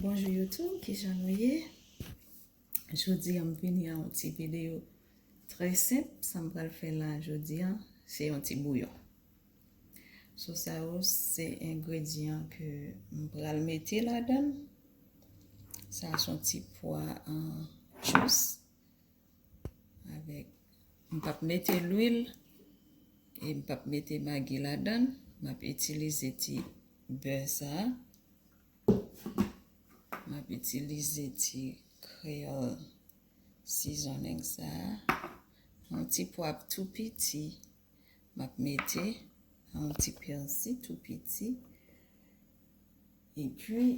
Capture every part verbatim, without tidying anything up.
Bonjou YouTube, kijan nou ye? Jodi a m vini a yon ti videyo trè senp. Sa m pral fè la jodi a, se yon ti bouyon. So sa yo se engredyan ke m pral mete ladan l. Sa se yon ti pwa an jous avèk, m p ap mete lwil e m p ap mete magi ladan l. M ap itilize ti bè sa a. M ap itilize ti kreyòl seasoning sa a. Yon ti pwav tou piti m ap mete, yon ti pèsi tou piti. Epi,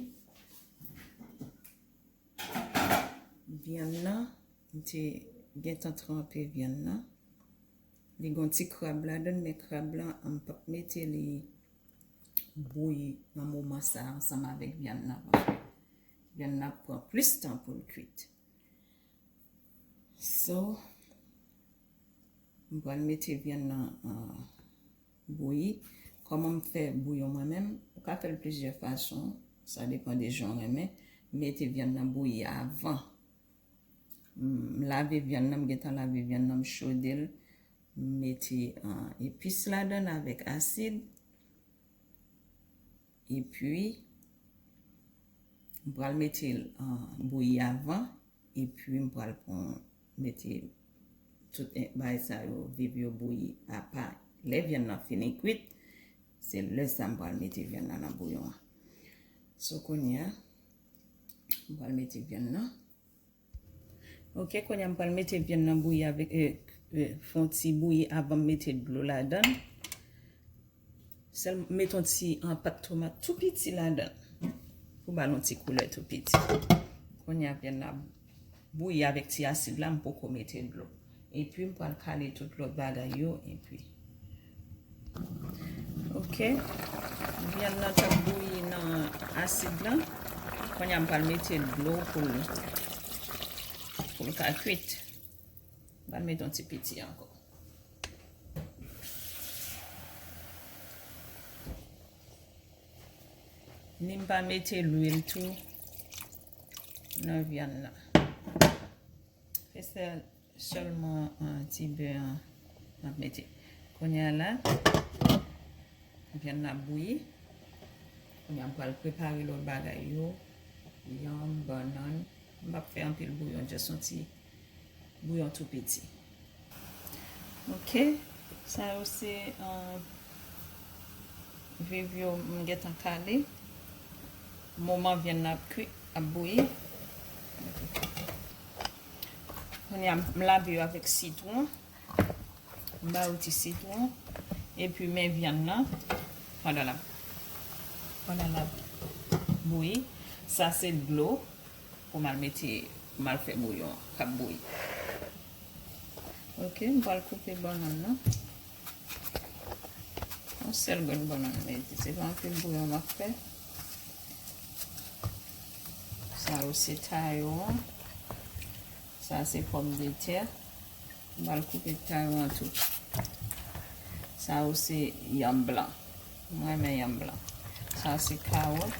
vyann nan, m te gentan tranpe vyann nan. Li gon ti krab ladan l, men krab lan, m p ap mete li bouyi nan moman sa a ansanm avèk vyann nan, paske vyann nan ap pran plis tan pou l kuit. So, m pral mete vyann nan, ah, bouyi. Kòman m fè bouyon mwen menm? Ou ka fè l plizyè fason, sa depann de jan w renmen. M mete vyann nan bouyi avan. M lave vyann nan, m gentan lave vyann nan, m chode l, m mete, ah, epis ladan l avèk asid. Epi, m pral mete l, ah, bouyi avan. Epi, m pral pran, mete tout, eh, bagay sa yo, viv yo bouyi apa. Lè vyann nan fini kuit, se lè sa a m pral mete vyann nan nan bouyon an. So, kounye a, m pral mete vyann nan. Ok, kounye a m pral mete vyann nan bouyi avèk, eh, eh, fè yon ti bouyi avan m mete dlo ladan l. Sèl mete yon ti, ah, pat tomat tou piti ladan l pou ba l yon ti koulè tou piti. Kounye a vyann nan ap bouyi avèk ti asid la, m poko mete dlo. Epi m pral kale tout lòt bagay yo, epi Ok. Vyann nan t ap bouyi nan asid lan. Kounye a m pral mete dlo pou l, pou l ka kuit. M pral mete yon ti piti ankò. Ni m pa mete lwil tou nan vyann nan. Se sèl Sèlman, ah, ti bè an m ap mete. Kounye a la, vyann nan ap bouyi. Kounye a m pral prepare lòt bagay yo. Yanm, bannann. M p ap fè anpil bouyon, just yon ti bouyon tou piti. Ok, sa yo se, ah, viv yo m gentan kale. Moman vyann nan ap kwi, ap bouyi. Kounye a, m lave yo avèk sitwon. M ba yo ti sitwon. Epi men vyann nan pandan l ap, pandan l ap bouyi. Sa se dlo pou m al mete, pou m al fè bouyon k ap bouyi. Ok, m pral koupe bannann nan. Yon sèl grenn bannann, men se pa anpil bouyon m ap fè. Sa yo se tayon an. Sa se pòmdetè. M pral koupe tayon an tou. Sa yo se yanm blan. Mwen renmen yanm blan. Sa se kawòt.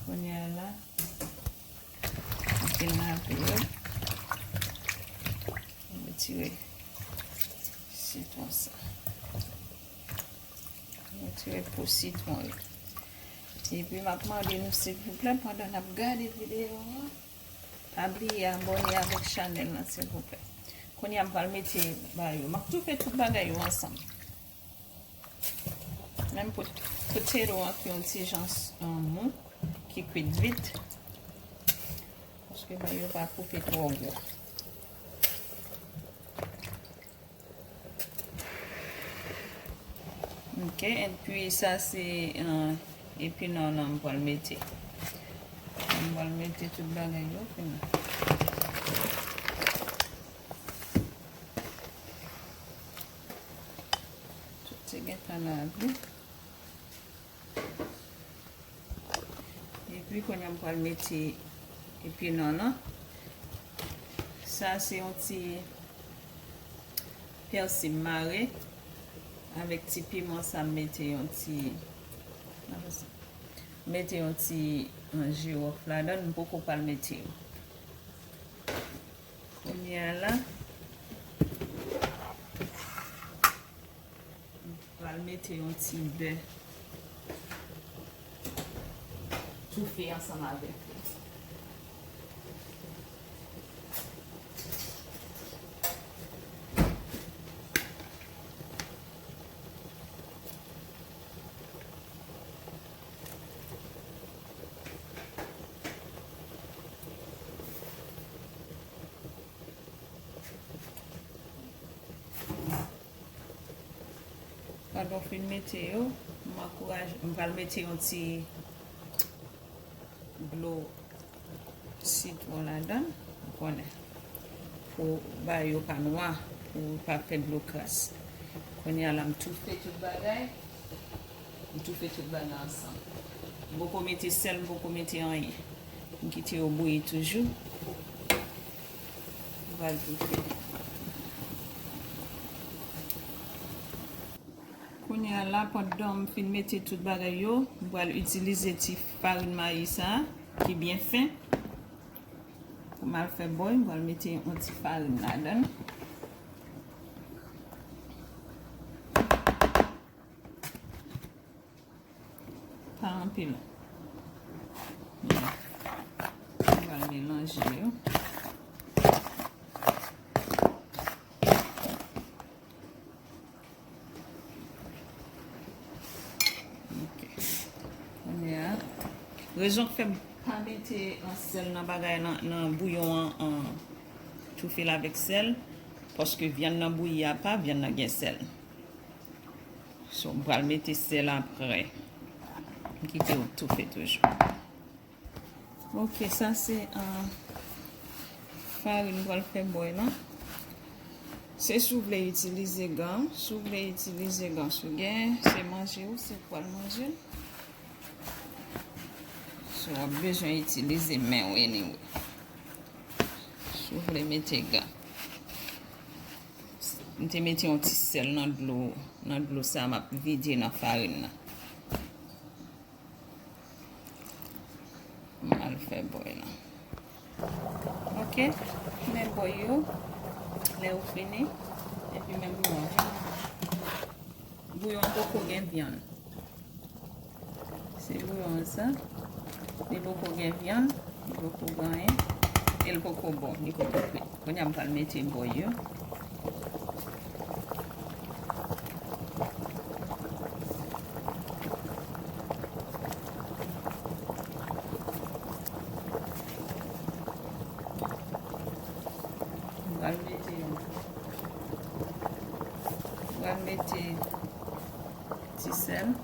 Kounye a la, m fin lave yo. M retire sitwon sa. M retire po sitwon yo. Epi m ap mande nou silvouplè, pandan n ap gade videyo an, pa bliye abòne avèk chanèl lan silvouplè. Kounye a m pral mete ba yo. M ap tou fè tout bagay yo ansanm. Menm pot-, potato an ki yon ti jan, euh, mou, ki kwit vit. Paske bay yo pa koupe twò gwo. Ok, epi sa se, euh, epi non, non, m pral mete. M pral mete tout bagay yo, epi non. Tout te gentan lave. Epi kounye a m pral mete epi non, non. Sa se yon ti pèsi mare Avèk ti piman sa, m mete yon ti, mete yon ti, uh, jiwòf ladan l, m poko pral mete yo. Kounye a la, m pral mete yon ti bè. Toufe ansanm avèk li. Pandan w fin mete yo, m ankouraje, m pral mete yon ti dlo sitwon ladan l, ou konnen, pou bagay yo pa nwa, pou pa fè dlo kras. Kounye a la, m toufe tout bagay. M toufe tout bagay ansanm. M poko mete sèl, m poko mete anyen. M kite yo bouyi toujou. M pral toufe. Kounye a la, pandan m fin mete tout bagay yo, m pral itilize ti farin mayi sa a, ki byen fen. Pou m al fè bòy, m pral mete yon ti farin ladan l. Pa anpil. M pral melanje yo. Ok. Kounye a, rezon k fè m pa mete, uh, sèl nan bagay lan, nan bouyon an, uh, toufe l avèk sèl, paske vyann nan bouyi apa, vyann nan gen sèl. So, m pral mete sèl apre. M kite yo toufe toujou. Ok, sa se, uh, farin m pral fè bòy lan. Se si w vle itilize gan, si w vle itilize gan, si w gen, se manje w, se w pral manje l. So, w ap bezwen itilize men w anyway. Si w vle mete gan. M te mete yon ti sèl nan dlo, nan dlo sa m ap vide nan farin nan. M al fè bòy lan. Ok, men bòy yo, lè yo fini, epi men bouyon an. Bouyon an poko gen vyann. Se bouyon an sa. Li poko gen vyann, li poko gen anyen. E l poko bon, li poko frit. Kounye a m pral mete bòy yo. M pral mete, m pral mete ti sèl.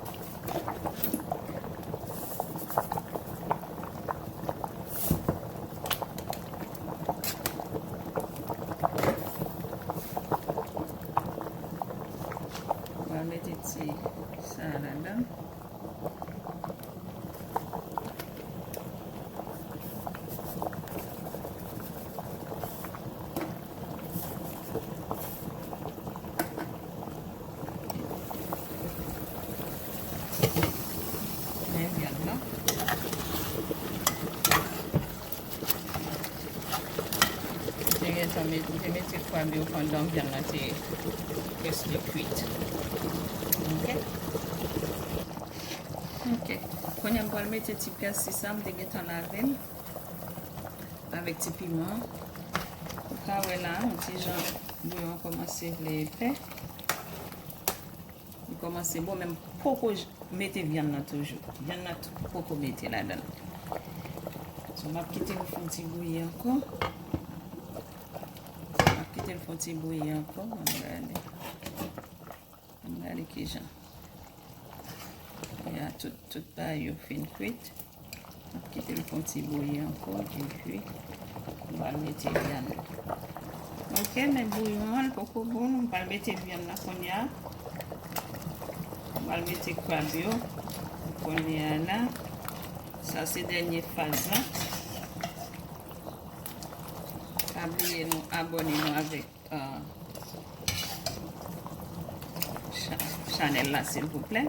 M pral mete ti sa a ladan. Men vyann nan. Te gentan met-, te mete krab yo pandan vyann nan te prèske kwit. Ok. Ok. Kounye a m pral mete ti pèsi sa, m te gentan lave l avèk ti piman. Ou ka wè la, yon ti jan bouyon an kòmanse vle epè. Li kòmanse bon, men m poko j-, mete vyann nan toujou. Vyann nan tou poko mete ladan l. So, m ap kite l fè yon ti bouyi ankò. M ap kite l fè yon ti bouyi ankò. Ann gade. Ann gade kijan. Ya, tout, tout bagay yo fin kwit. M ap kite l fè yon ti bouyi ankò, epi m pral mete vyann nan. Ok, men bouyon an, l poko bon, m pral mete vyann nan kounye a. M pral mete krab yo kounye a la. Sa se dènye faz la. Pa bliye nou abòne nou avèk Ah, cha-, kanèl la, silvouplè.